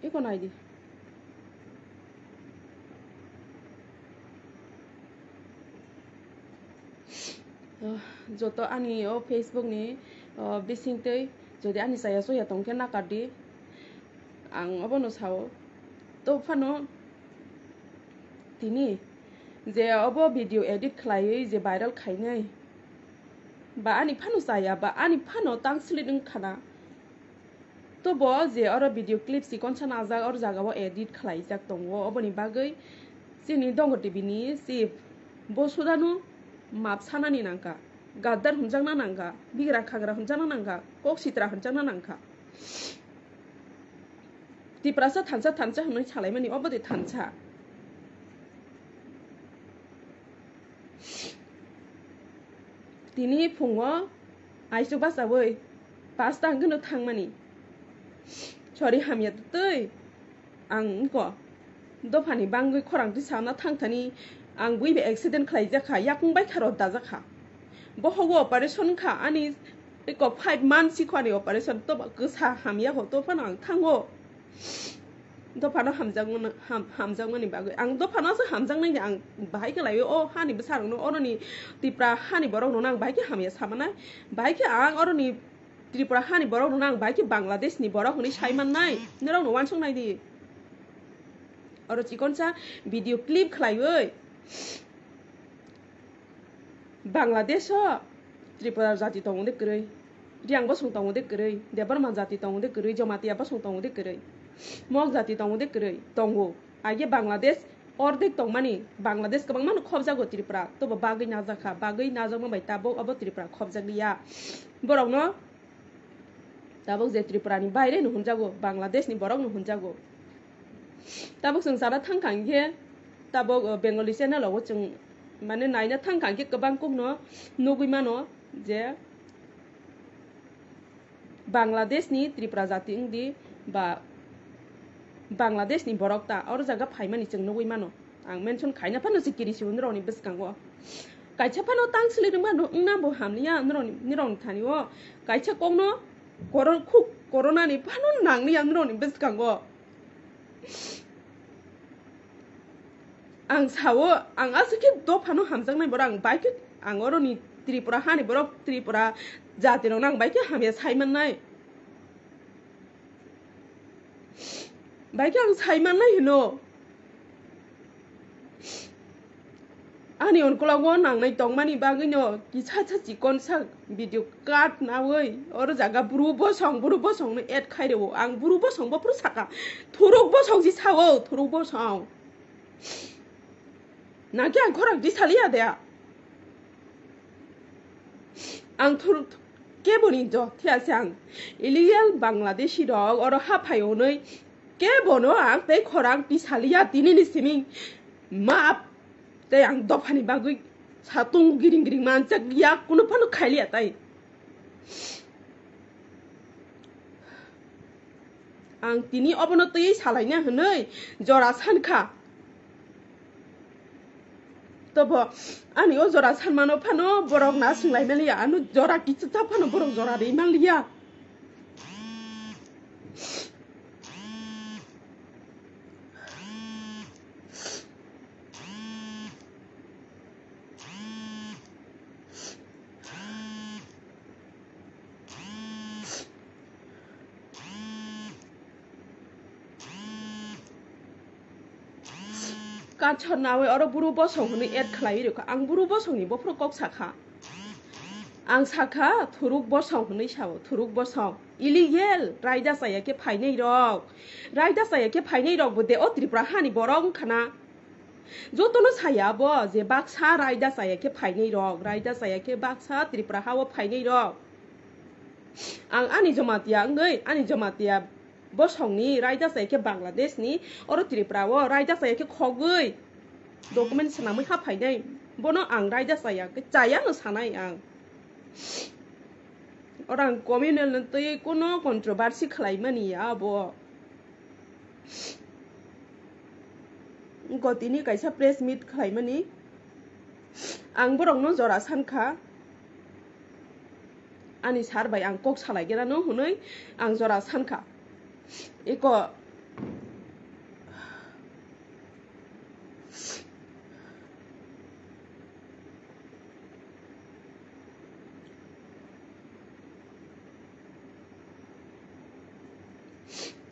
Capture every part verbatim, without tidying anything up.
Eko naidi. Ah, joto ani o Facebook ni, ah, bisingtwi jodi ani chaya chuya tongkhe nakardi, ang obono sao. To phano tini je obo video edit khlaiwi je viral khainai, ba ani phano chaya, ba ani phano tang slit wngkhana. Tobo je oro video clip chikonsa najak, oro jagao edit khlaijak tongo, oboni bagwi chini Dongo T V ni chief bo sudano map sanani nangkha, gaddar hwnjakna nangkha, bigra khagra hwnjakna nangkha, kok sitra hwnjakna nangkha. Tiprasa thansa thansa hwnwi salaimani, obo de thansa. Tini phungo aisuk bachawi pasta hwnkhe no thangmani. Sorry, hamya twi ang wngkha. Dophani bangwi khorang twi sana thangthani ang bui bai accident khlaijakha, yakung bai kha rot dajakha. Bohogo operation kha ani eko five months sikho ani operation, to kwsa hamya ho, to phano ang thango. Dophano hamjakmano, ham-, hamjakmani bagwi. Ang dophano se hamjaknai de, ang bahai khe lai o hani bwsarokno, oroni Tipra hani borokno ang bahai khe hamya samanai. Bahai khe ang oroni Tripura hani borokno ang bahai khe Bangladesh ni borok hwnwi sai mannai. Norokno uansuk nai di. Oro chikonsa video clip khlaiwi. Bangladesh o Tripura jati tongo de kwrwi, Riang bosong tongo de kwrwi, Debbarma jati tongo de kwrwi, Jomatia bosong tongo de kwrwi, Mok jati tongo de kwrwi, tongo. Aige Bangladesh ordek tongmani, Bangladesh kwbangmano khobjago Tripura, tobo bagwi najakha, bagwi najakma bai tabuk obo Tripura khobjakliya. Borokno Tabuk je Tripura ni baire no hwnjago, Bangladesh ni borok no hwnjago. Tabuk chwng chara thangkha hinkhe, tabuk, uh, Bengali channel rogo chwng mane naina thangkha hinkhe kwbang kokno nugwi mano je Bangladesh ni Tripura jati wngdi ba Bangladesh ni borok ta oro jaga phaimani chwng nugwi mano. Ang mention khaina phano se kiri si norokni bwskango. Kaisa phano tang sili rwma no wngna bo hamliya norokni, norokni thani o. Kaisa kokno koron-, khuk corona ni phano nangliya norokni bwskango. Ang sao, ang aswk khe dophano hamjaknai borok, ang bai khe ang oroni Tripura hani borok, Tripura jati rokno ang bai khe hamya sai mannai. Bai khe ang sai mannai hino. Ani onkologo nangnai tongmani bagwino kisa sa chikon sa video cut nawi oro jaga buru bosong, buru bosongno add khai rwo. Ang buru bosong bo phuru saka, thuruk bosong si sao, thuruk bosong. Nangkhe ang khorang tisaliya de. Ang thur-, keboni jothiya se ang illegal Bangladeshi rok oro haphai hwnwi kebono ang tei khorang tisaliya tinini simi map tei ang dophani bagwi satung giring giring manchak ya, kunu phano khailiya tai. Ang tini obono twi salaina hwnwi jora sankha. Tobo ani o jora sanmano phano borok na swnglaimaliya, ano jora kichwcha phano borok jora rimaliya. Kachor nawi oro buru bosong hwnwi add khlaiwi rwkha. Ang buru bosongni bophuru kok sakha. Ang sakha thuruk bosong hwnwi sao, thuruk bosong. Illegal, raida chaya khe phainai rok. Raida chaya khe phainai rok bo de o Tripura hani borok wngkhana. Jotono saya bo je baksa raida chaya khe phainai rok, raida chaya khe baksa Tripura hao phainai rok. Ang ani Jamatia wngwi, ani Jamatia bosongni raida chaya khe Bangladesh ni, oro Tripura o raida chaya khe khogwi document swnamwi ha phainai. Bono ang raida chaya khe chaya no sanai ang. Oro ang communal no twi kuno controversy khlaimani ya abo. Gotini kaisa press meet khlaimani, ang borokno jora sankha, ani sir bai ang kok salai gera no hwnwi ang jora sankha. Eko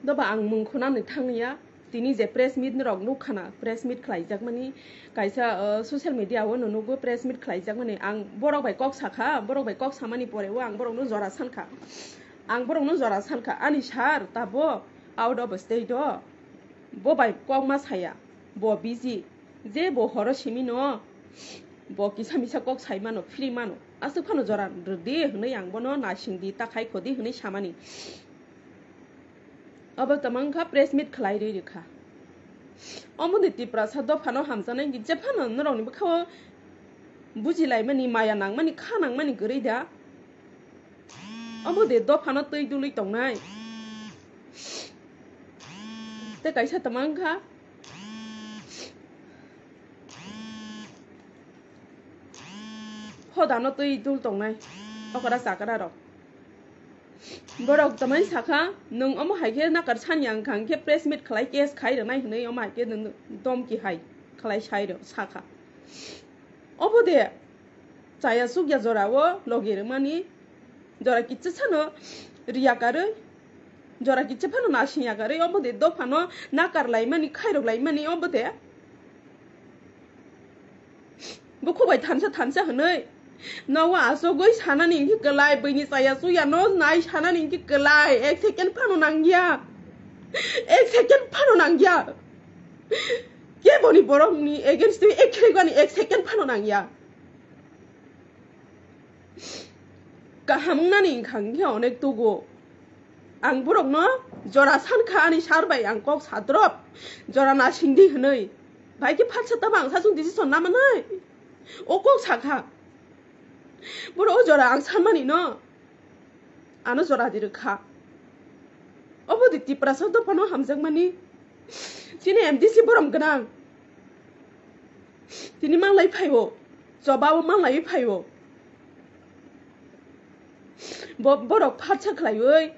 Doba ang mung khunani thangya, tini je press meet rok nukha na, press meet khlaijakmani, kaisa, uh, social media o no nugo press meet khlaijakmani, ang borok bai kok sakha, borok bai kok samani pore o ang borok no jora sankha, ang borok no jora sankha, ani sir tabo out of state o, bo bai kok ma saya, bo busy, je bo horo simi no, bo kisa misa kok sai mano, free mano, aswk phano jora rwdi hwnwi ang bono nasing di, ta khai khodi hwnwi samani. Obo tamo wngkha press meet khlai rwi rwkha. Omo de Tiprasa dophano hamjaknai, je phano norokni bwkhao bujilaimani, maya nangmani, kha nangmani kwrwi da. Omo de dophano twi dului tongnai. Tei kaisa tamo wngkha hodano twi dul tongnai okra chakra rok. Borok tamani sakha, "Nwng omo hai khe nakar sani ang kha, hwnkhe press meet khlai case khai rwnai," hwnwi omo hai khe nwng domki hai khlai sai rw-, sakha. Obo de chaya chukya jora o logi rwmani, jora kicha sano riya karwi, jora kicha phano nasing ya karwi, obo de dophano nakar laimani, khairok laimani, obo de. Bukhuk bai thansa thansa hwnwi nogo achugwi sanani hinkhe kwlai, buini chaya chuya no nai sanani hinkhe kwlai, ek second phano nangya, ek second phano nangya, keboni borokni against twi ek kherekwani ek second phano nangya. Kaham wngnani wngkha, wngkhe onek tugo. Ang borokno jora sankha, ani sir bai ang kok sadrop, jora nasingdi hwnwi. Bai khe phatsa tamo ang sachung decision namanai. O kok sakha. Borok o jora ang sanmani no. Ano jora di rwkha. Obo di Tiprasa dophano hamjakmani. Chini M D C borom gwnang. Tini manglai phaio. Choba o manglai phaio. Bo-, borok phatsa khlaiwi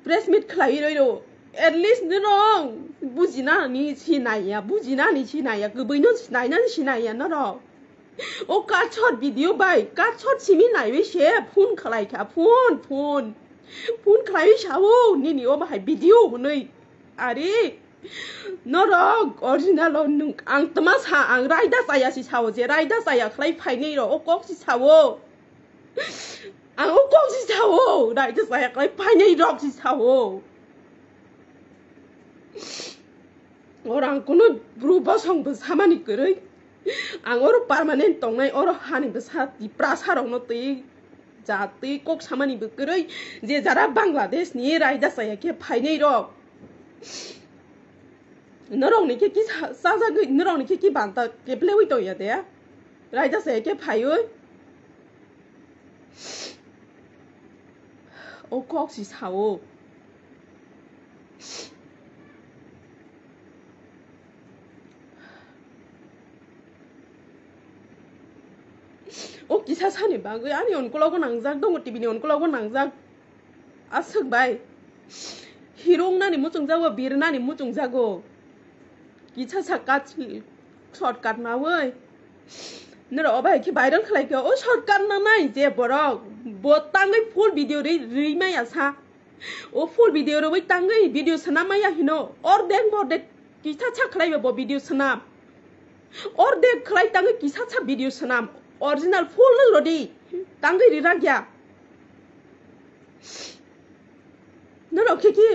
press meet khlaiwi roi rw. At least nino bujina ni si naiya, bujina ni si naiya, kwbwi no si naina ni si naiya norok. O cut shot video bai, cut shot simi naiwi se phone khlai kha, phone, phone. Phone khlaiwi sao, "Nini o bahai video hwnwi." Ari, norok original o nwng, ang tma sa, ang raida chaya si sao, je raida chaya khlai phainai rok, o kok si sao. Ang o kok si sao, raida chaya khlai phainai rok si sao. Oro ang kunu bru bosong bo samani kwrwi. Ang oro permanent tongnai, oro hani bwsa Tiprasa rokno twi ja twi kok samani bo kwrwi. Je jara Bangladesh ni raida chaya khe phainai rok. Norok ni khe ki sa-, sajagwi, norok ni khe ki banta keplewi tongya de? Raida chaya khe phaiwi. O kok si sao. O kisa sani bagwi ani onkologo nangjak, dongo T V ni onkologo nangjak. Aswk bai. Hero wngnani muchungjago, birnani muchungjago. Kisa sa cut, shortcut nawi. Norok obo hai khe viral khlai kha. O shortcut nanai je borok. Bo tangwi full video ri-, ri maya sa. O full video rwui tangwi video swnam maya hino. Ordek bordek kisa sa khlai bo video swnam. Ordek khlai tangwi kisa sa video swnam. Original full no rodi. Tangwi rirak ya. Norok khe ki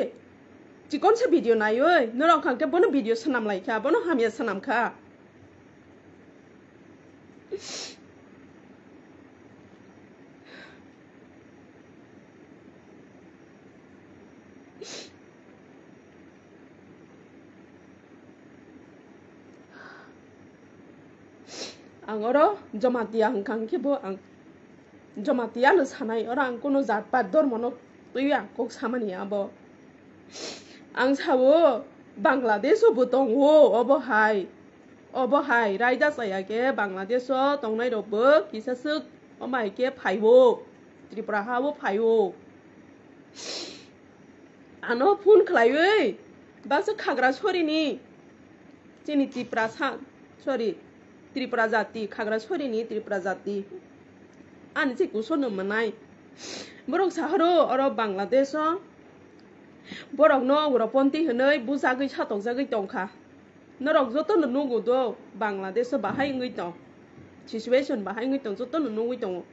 chikon sa video naiwi, norok hwnkhe bono video swnam lai kha, bono hamya swnam kha. Ang oro Jamatia hwnkha hwnkhe bo ang Jamatia no sanai, oro ang kunu jat pat dormo no twiwi ang kok samani abo. Ang sao Bangladesh o bo tongo, obo hai, obo hai raida chaya khe Bangladesh o tongnai rok bo kisa swk omo hai khe phaibo, Tripura ha o phaio. Ano phone khlaiwi baksa Khagrasori ni, chini Tiprasa, sorry, Tripura jati, Khagrasori ni Tripura jati. Ani se kuso no mwnai. Borok sahoro oro Bangladesh o Borokno ugroponti hwnwi bujagwi satokjagwi tongkha. Norok jotono nugo do, Bangladesh o bahai wngwi tong, situation bahai wngwi tong, jotono nugwi tongo.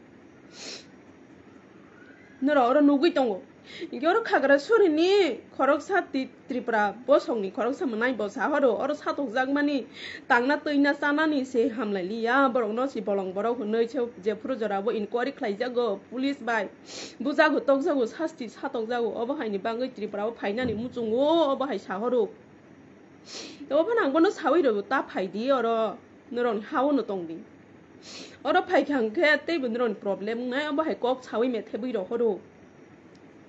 Norok oro nugwi tongo. Hinkhe oro Khagrasuri ni khoroksa Ti-, Tripura bosong ni khoroksa mwnai bo sahoro, oro satokjak mani tangna twina chanani se hamlailiya, borok no si bolong borok hwnwi se jephuru jora bo inquiry khlaijago police bai, bujago tokjago sasti satokjago, obo hai ni bagwi Tripura o phainani muchungo, obo hai sahoro. Obo phano ang bono sawi rw ta phai di oro. Norokni ha-o no tong di. Oro phaikha hwnkhe teibo norokni problem wngnai, obo hai kok sawi methebwi rohoro.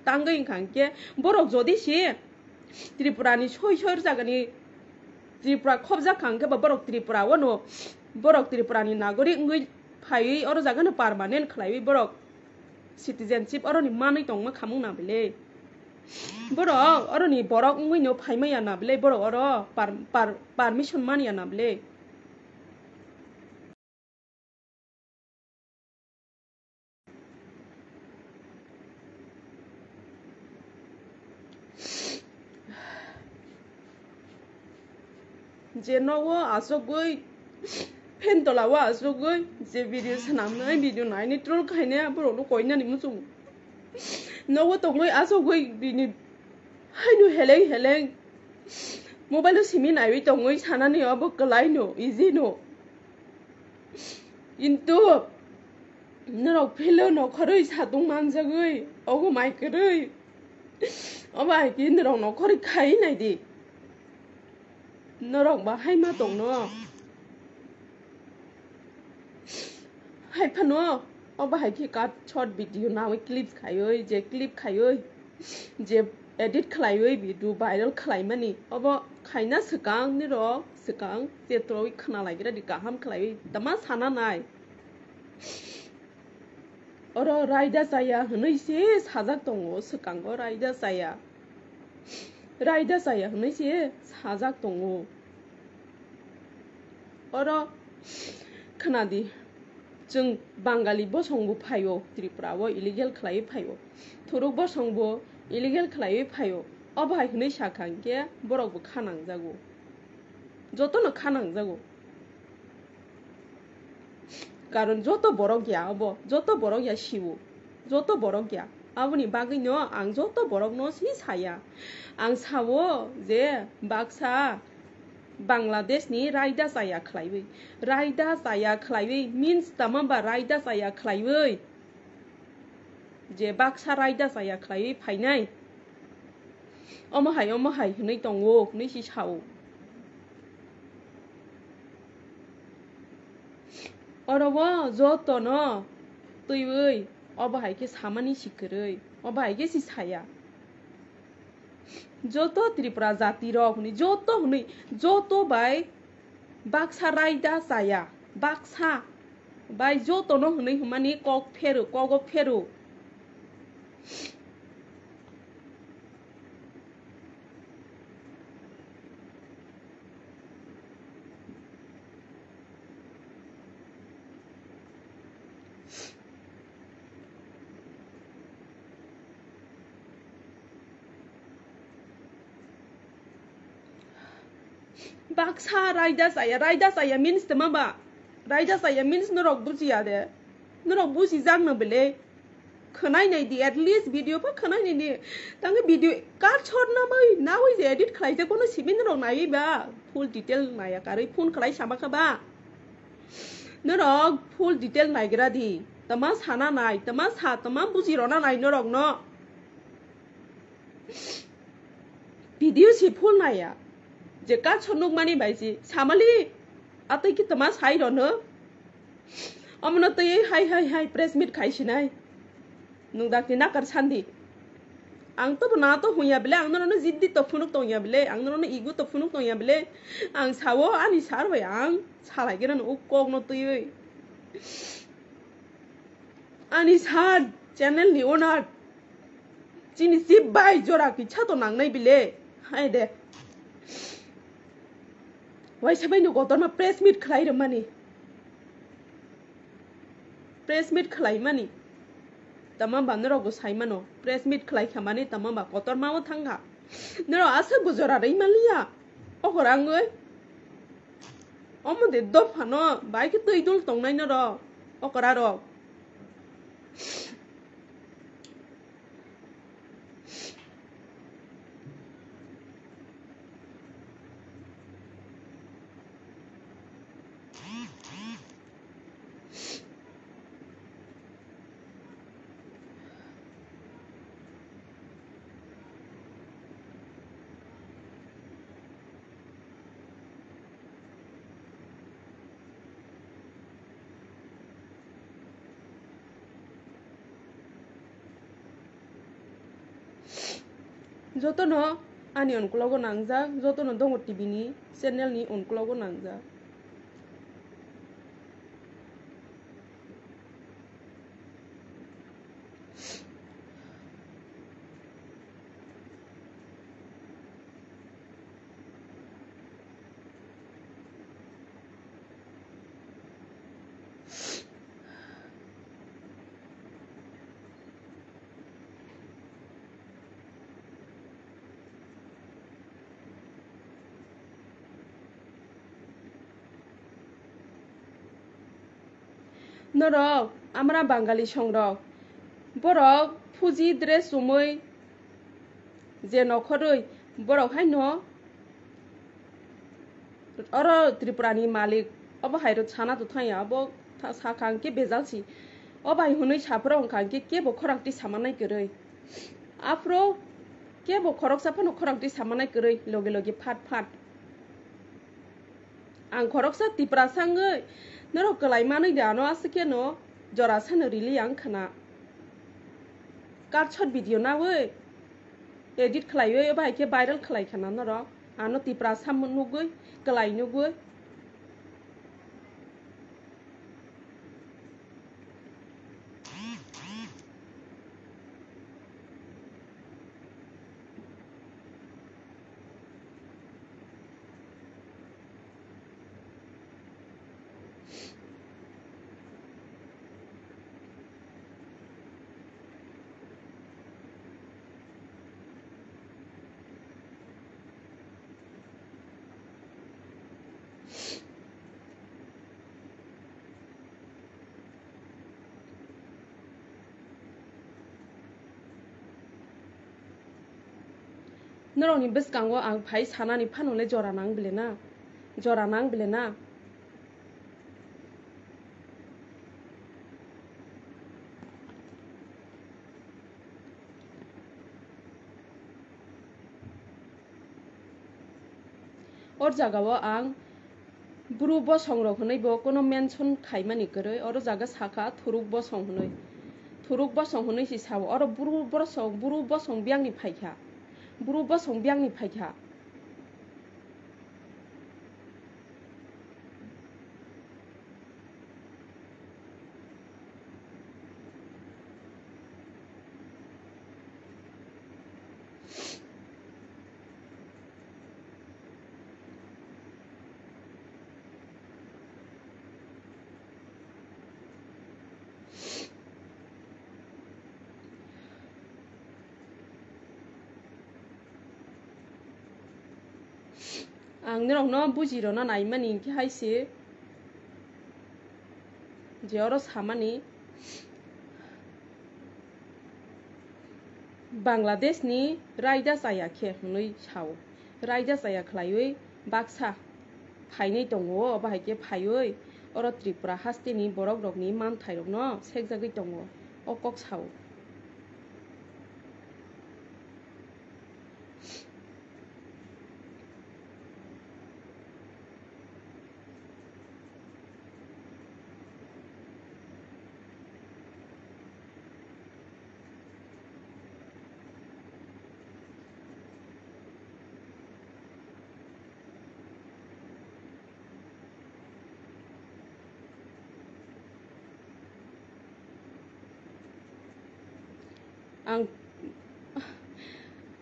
Tangwi wngkha hwnkhe borok jodi se Tripura ni soi soi jagani Tripura khobjak kha hwnkhe ba borok Tripura o no, borok Tripura ni nagorik wngwi phaiwi oro jaga no permanent khlaiwi borok citizenship oro ni manwi tongma khamung na bile. Borok oro ni borok wngwi no phaimaya na bile, borok oro par-, par-, permission manya na bile. Je nogo asogwi, phen tola o asogwi, je video swnamnai, video nainai, troll khainai, aborokno koinani muchungo. Nogo tongwi asogwi bini haino heleng heleng mobile o simi naiwi tongwi sanani abo kwlaino, easy no. Kintu norok philo nokhorwi satung manjagwi, ogo mai kwrwi. Obo hai khe norok nokhorwi khai nai di. Norok bahai ma tongno. Hai phano, obo hai khe cut short video nawi clips khaiwi, je clip khaiwi, je edit khlaiwi video viral khlaimani, obo khaina swkang nirok swkang chetroi khna laigra di kaham khlaiwi tama sana nai. Oro raida chaya hwnwi se sajak tongo, swkango raida chaya. Raida chaya hwnwi se sajak tongo. Oro khna di, chwng Bangali bosongbo phaio, Tripura o illegal khlaiwi phaio. Thuruk bosongbo illegal khlaiwi phaio. Obo hai hwnwi sakha hwnkhe borokbo kha nangjago. Jotono kha nangjago. Karon joto borok ya obo, joto borok ya siwo, joto borok ya. Aboni bagwino ang joto borokno si saya. Ang sawo je baksa Bangladesh ni raida chaya khlaiwi, raida chaya khlaiwi means tama ba raida chaya khlaiwi. Je baksa raida chaya khlaiwi phainai, omo hai, omo hai hwnwi tongo, hwnwi si sao. Oro o jotono twiwi obo hai khe samani si kwrwi, obo hai khe si saya. Joto Tripura jati rok hwnwi, joto hwnwi, joto bai baksa raida chaya, baksa bai jotono hwnwi hwnmani kok phero, kogo phero. Baksa raida chaya, raida chaya means tama ba? Raida chaya means norok bujiya de? Norok bujijak no bele? Khwnai nai di, at least video pha khwnai nai di. Tangwi video cut short namai, nawi je edit khlaijak bono simi norok naiwi ba? Full detail naiya karwi phone khlai sama kha ba? Norok full detail naigra di. Tama sana nai, tama sa, tama buji rona nai norok no. Video si full naiya. Je cut short nukmani bai si samali atwi ki tama sai rono. Omono twi hai hai hai press meet khai sinai. Nung dakti nakar sandi. Ang to bo na to hunya bile, ang nono jiddi to phunuk tongya bile, ang nono igu to phunuk tongya bile. Ang sawo ani sar bai ang salai gena no kok no twi. Ani sir, channel ni owner, chini chief bai jora kisa to nangnai bile. Hai de. Waisa bai no kotorma press meet khlai rwmani. Press meet khlai mani. Tama ba norok bo sai mano. Press meet khlai kha mani tama ba kotorma o thang kha. Norok aswk bo jora rwi manliya. Okora wngwi. Omo de dophano bai khe twi dul tongnai norok. Okora rok. Jotono ani onkologo nangjak, jotono Dongo T V ni channel ni onkologo nangjak. Norok amra Bangali songrok, borok phuji dress chumui je nokhorwi borok haino oro Tripura ni malik obo hai rw sana to thangya, obo tha-, sakha hwnkhe bejal si. O bai hwnwi saphuru wngkha hwnkhe kebo khorang twi samanai kwrwi. Aphuru kebo khoroksa phano khorang twi samanai kwrwi loge loge phat phat. Ang khoroksa Tiprasa wngwi norok kwlai manwi de ano aswk khe no jora sano rili ang khna. Cut shot video nawi edit khlaiwi bai khe viral khlai khna norok. Ano Tiprasa nugwi kwlai nugwi. Norokni bwskango ang phai sanani phano le jora nang bile na, jora nang bile na. O jagao ang bru bosong rok hwnwi bo kono mention khaimani kwrwi, oro jaga sakha thuruk bosong hwnwi, thuruk bosong hwnwi si sao, oro bru bosong, bru bosong biyangni phaikha, bru bosong biyangni phaikha. Ang norokno buji rwna naimani hinkhe hai se je oro samani Bangladeshni raida chaya khe hwnwi sao. Raida chaya khlaiwi baksa phainwi tongo, obo hai khe phaiwi oro Tripura hasteni borok rokni manthairokno sekjagwi tongo, o kok sao. Ang,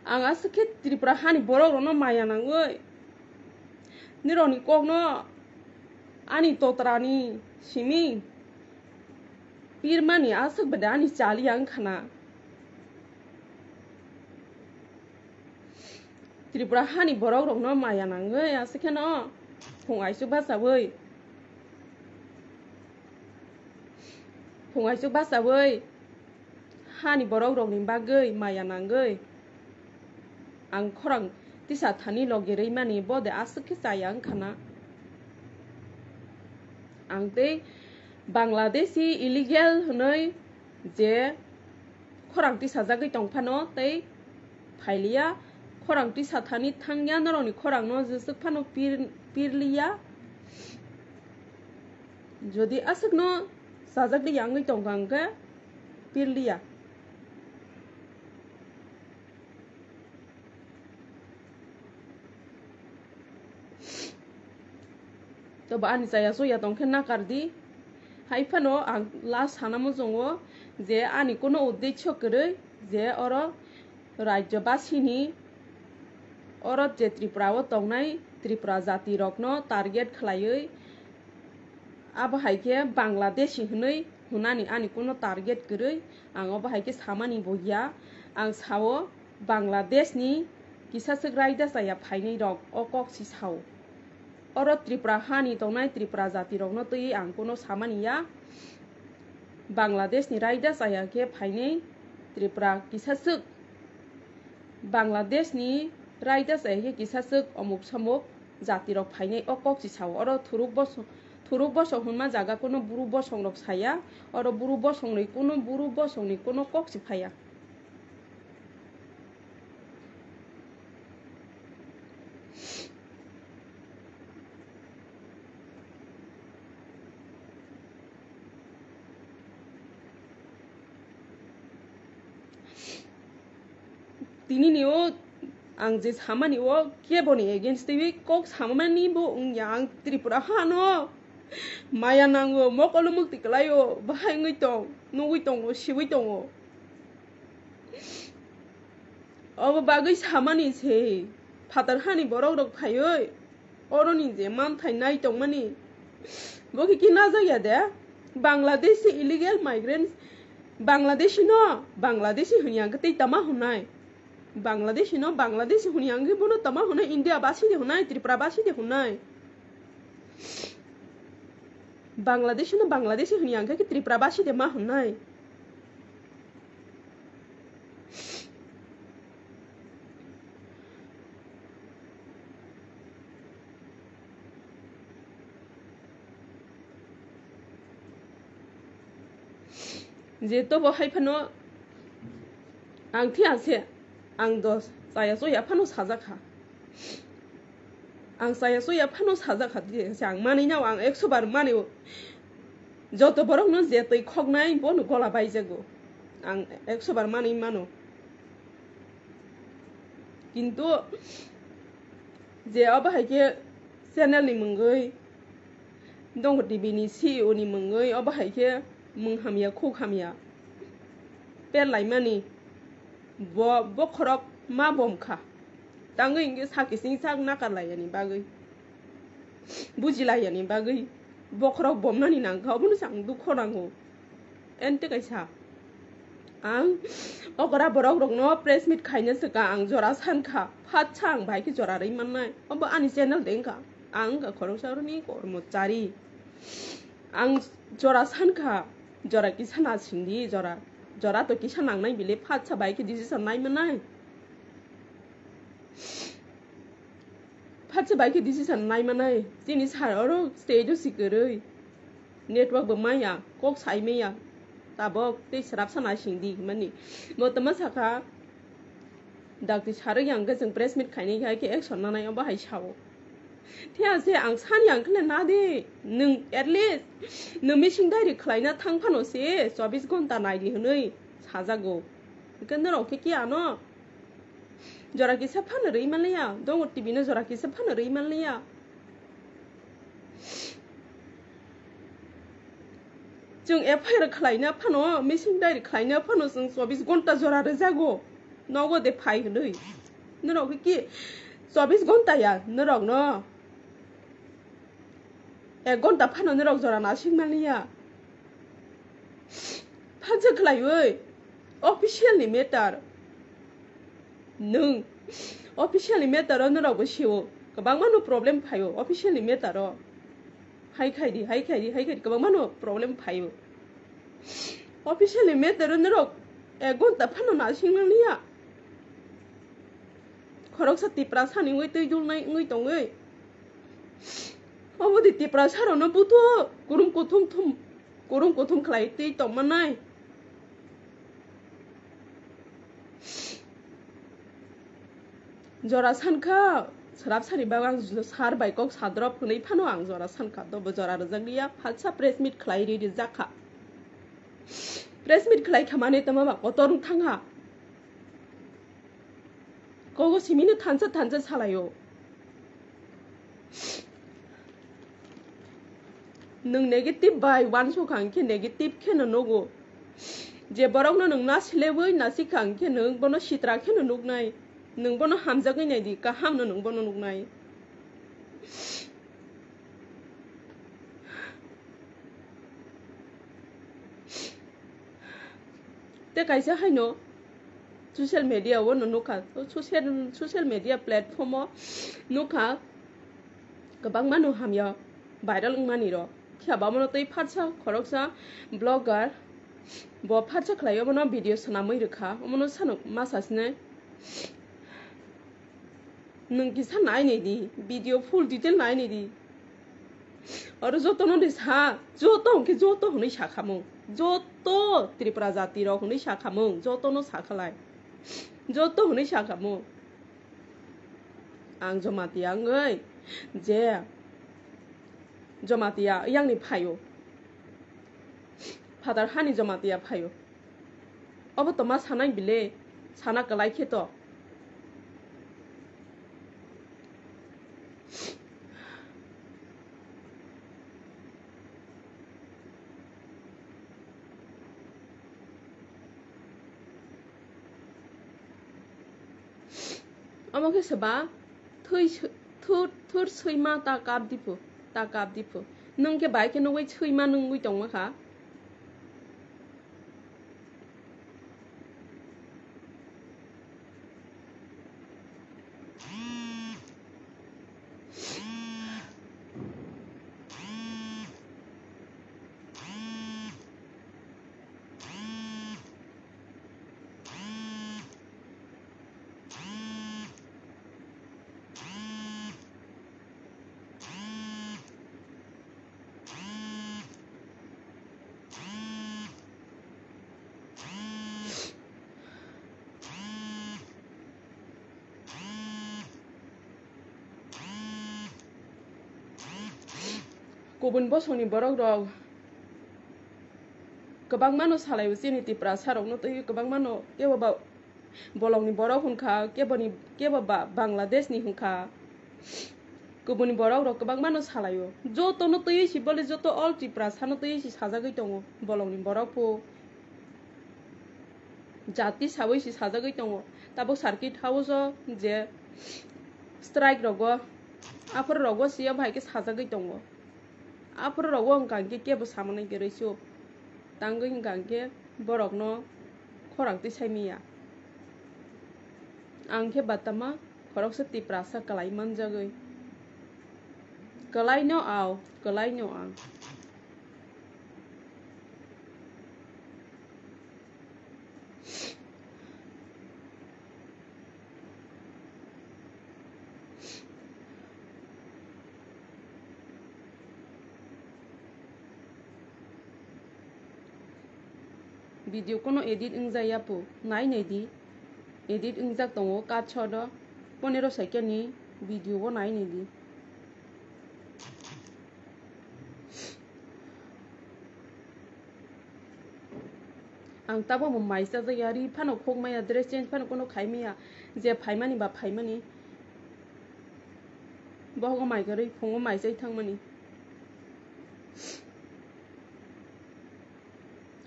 ang aswk khe Tripura hani borok rokno maya nangwi, nirokni kokno ani totrani simi pirmani aswk bede ani chali ang khna. Tripura hani borok rokno maya nangwi aswk kheno phung aisuk bachawi, phung aisuk bachawi hani borok rokni bagwi maya nangwi ang khorang tisa thani logi rwimani bode aswk khe chaya wngkha na. Ang tei Bangladeshi illegal hwnwi je khorang tisajagwi tong phano tei phailiya, khorang tisa thani thangya norokni khorangno jwswk phano pir-, pirliya. Jodi aswkno sajagwi yangwi tongkha hwnkhe pirliya. Tobo ani chaya chuya tongkhe nakardi. Hai phano ang last sana muchungo je ani kuno uddesho kwrwi je oro rajyobasini, oro je Tripura o tongnai Tripura jati rokno target khlaiwi, abo hai khe Bangladeshi hwnwi hwnani ani kuno target kwrwi, ang obo hai khe samani bo ya. Ang sao Bangladeshni kisaswk raida chaya phainai rok o kok si sao. Oro Tripura hani tongnai Tripura jati rokno twiwi ang kuno samani ya. Bangladeshni raida chaya khe phainai Tripura kisaswk, Bangladeshni raida chaya khe kisaswk omuk somuk jati rok phainai o kok si sao. Oro thuruk bosong, thuruk bosong hwnma jaga kuno buru bosong rok saya. Oro buru bosongni kuno buru bosongni kuno kok si phaiya. Tinini o ang je samani o keboni against twiwi kok samani bo wngya. Ang Tripura hano maya nango, mokolo mukti kwlaio, bahai wngwi tong, nugwi tongo, siwi tongo. Obo bagwi samani se phatar hani borok rok phaiwi oroni je manthai nai tongmani, bo khe kinajakya de? Bangladeshi illegal migrants, Bangladeshi no Bangladeshi hwnwi ang khe tei tama hwnai? Bangladeshi no Bangladeshi hwnwi ang khe bono tama hwnai? India basi de hwnai, Tripura basi de hwnai? Bangladeshi no Bangladeshi hwnwi ang khe Tripura basi de ma hwnai? Je tobo hai phano ang thia se, ang dos chaya chuya phano sajak kha. Ang chaya chuya phano sajak kha, je se ang manwi nao, ang ekso bar mani o. Joto borok no je twi khoknai bono gola baijago, ang ekso bar manwi mano. Kintu je obo hai khe channel ni mungwi, Dongo T V ni C E O ni mungwi obo hai khe mung hamya khuk hamya perlaimani bo bokhorok ma bom kha. Tangwi hwnkhe sakising sak nakarlaiyani bagwi, bujilaiyani bagwi bokhorok bomnani nangkha, obono chwng dukho nango. Ente kaisa, ang okra borok rokno press meet khaina swkang ang jora sankha, phatsa ang bai khe jora rwi mannai, obo ani channel de wngkha, ang wngkha khoroksa oroni kormochari, ang jora sankha, jora kisa na singdi, jora, jora to kisa nangnai bile, phatsa bai khe decision nai mannai. Phatsa bai khe decision nai manai, chini sir oro stage o si kwrwi, network bo maya, kok sai maya, tabok tei swrapsa nai singdi hwnmani. Bo tama sakha, dakti sarwi ang khe chwng press meet khainai hai khe action nanai, obo hai sao. Thia se ang sani ang khe na de, nwng at least nwng missing diary khlaina thang phano se chobbish ghonta naidi hwnwi sajago. Hwnkhe norok khe kiya ano? Jora kisa phano rwi manliya, Dongo T V no jora kisa phano rwi manliya. Chwng F I R khlaina phano, missing diary khlaina phano chwng chobbish ghonta jora rwjago, nogo de phai hwnwi. Norok ki chobbish ghonta ya norok no? Ek ghonta phano norok jora nasing manliya. Phansa khlaiwi official ni matter. Nwng Official ni matter o norok bo sio. Kwbangma no problem phaio official ni matter o. Hai khai di, hai khai di, hai khai di, kwbangma no problem phaio. Official ni matter o norok ek ghonta phano nasing nang liya. Khoroksa Tiprasa ni wngwi twi dulnai wngwi tongwi. Obo di Tiprasa rok no buthu kurum kuthum thum, kurum kuthum khlai twi tongmanai. Jora sankha, swrap sani bagwi ang sar bai kok sadrop hwnwi phano ang jora sankha, tobo jora rwjakliya, phalsa press meet khlai ri rijak kha. Press meet khlai kha mane tamo ba kotor wng thangha. Kogo simino thansa thansa salaio. Nwng negative bai uansukha hwnkhe negative kheno nugo. Je borokno nwng nasilewi nasikha hwnkhe nwng bono sitra kheno nuknai. Nwng bono hamjagwi naidi, kahamno nwng bono nuknai. Tei kaisa haino social media o no nukha, social, social media platform o nukha, kwbangma no hamya viral wngmani rok. Phiya ba omono tei pharsa khoroksa blogger bo pharsa khlai omono video swnamwi rwkha, omono sano ma sasinai. Nwng kisa nai nai di, video full detail nai nai di. Oro joto no de sa, joto hwnkhe joto hwnwi sakhamung. Joto Tripura jati rok hwnwi sakhamung, joto no sakhalai. Joto hwnwi sakhamung. Ang Jamatia wngwi je Jamatia yang ni phaio. Phatar hani Jamatia phaio. Obo toma sanai bile, sana kwlai khe to. Omo khe se ba thwi swi-, thur, thur swima ta kap diphu, ta kap diphu. Nwng khe bai khe nugwi swima nungwi tongma kha. Kubun bosongni borok rok kwbangma no salai o, chini Tiprasa rok no twi kwbangma no kebo ba bolongni borok hwnkha, keboni, kebo ba Bangladesh ni hwnkha. Kubuni borok rok kwbangma no salai o, joto no twi si bole joto all Tiprasa no twi si sajagwi tongo bolongni borok pho. Jati sawi si sajagwi tongo. Tabuk circuit house o je strike rogo, aphuru rogo siya bai khe sajagwi tongo. Aphuru rogo wngkha hwnkhe kebo samanai kwrwi suk. Tangwi wngkha hwnkhe borokno khorang twi sai manya. Ang khe batama khoroksa Tiprasa kwlai manjagwi. Kwlai no ao, kwlai no ang. Video kono edit wngjakya po, nai nai di. Edit wngjak tongo, cut shot o, ponero second ni video o nai nai di. Ang tabuk bo mai chajakya, ri phano khok maya, dress change phano kono khai maya, je phaimani ba phaimani. Bohogo mai kwrwi, phungo mai chai thangmani.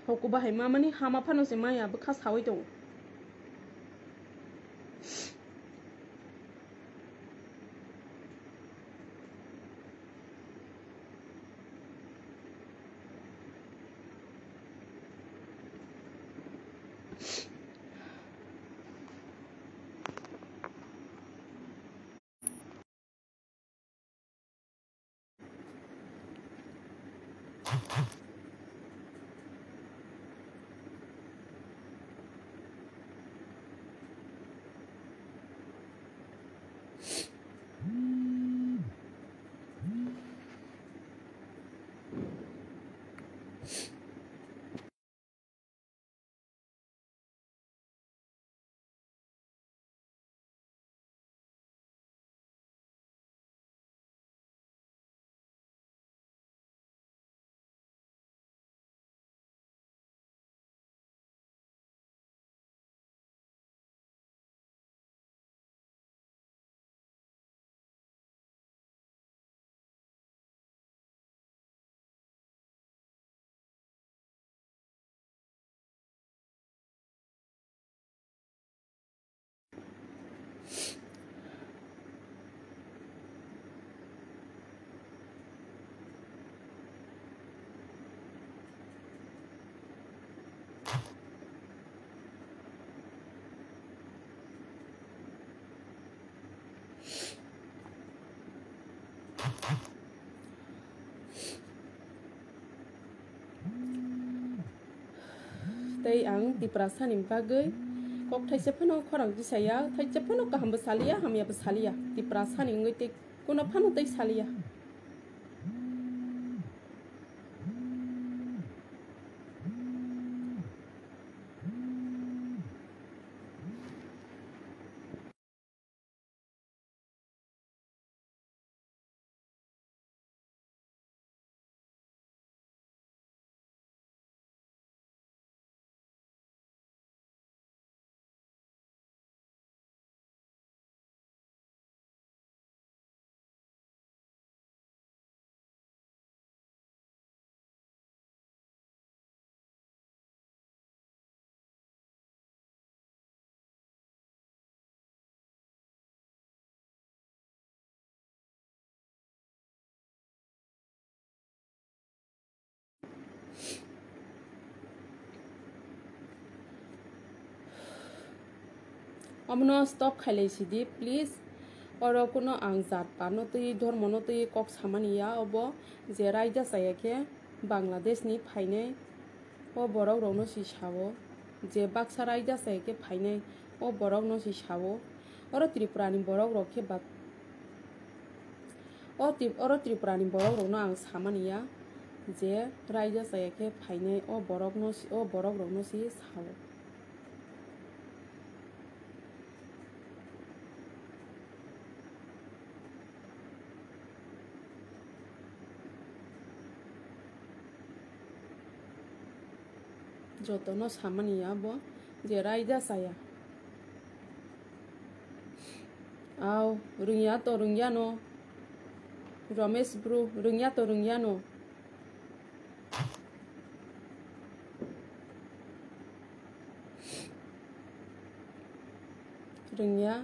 Hoko bahai mamani hama phano se maya bwkha sawi tongo. Tei ang Tiprasani bagwi kok thaisa phano khorang tisaya, thaisa phano kahambo saliya, hamyabo saliya. Tiprasani wngwi tei kuno phano tei saliya. Omono stop khailai sidi, please. Oro kuno ang jat panno twi, dhormono twi kok samani ya, obo je raida chaya khe Bangladesh ni phainai o borok rokno si sao, je baksa raida chaya khe phainai o borok no si sao. Oro Tripura ni borok rok khe bak-, o Tri-, oro Tripura ni borok rokno ang samani ya, je raida chaya khe phainai o borok no si, o borok rokno si sao. Jotono samani ya bo je raida chaya. Aw, rwngya to rwngya no. Ramesh bro, rwngya to rwngya no. Rwngya,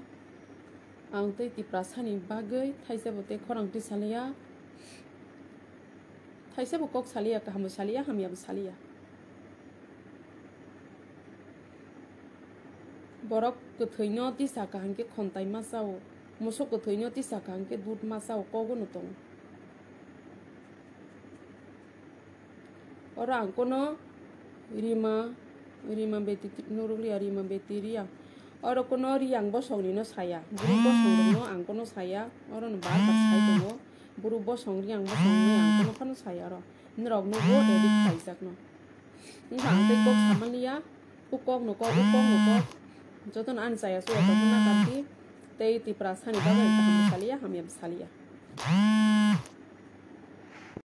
ang tei Tiprasani bagwi thaisabo tei khorang twi saliya. Thaisabo kok saliya, kahambo saliya, hamyabo saliya. Borok kwthwino tisa kaham khe khontai ma chao, musuk kwthwino tisa kaham khe dud ma chao, kogono tongo. Oro ang kono Rima, Rima beti nurukliya, Rima beti Riyang. Oro kono Riyang bosong rino saya, buru bosong rino ang kono saya, oro no bar bar sai tongo. Buru bosong Riyang bosong rino ang kono phano saya oro. Norok no bo edit khaijak no. Wngkha ang tei kok samani ya, u kok no kok, u kok no kok. Jotono ani chaya suya tongkha na karti. Tei Tiprasani bagwi kaham saliya, hamya saliya.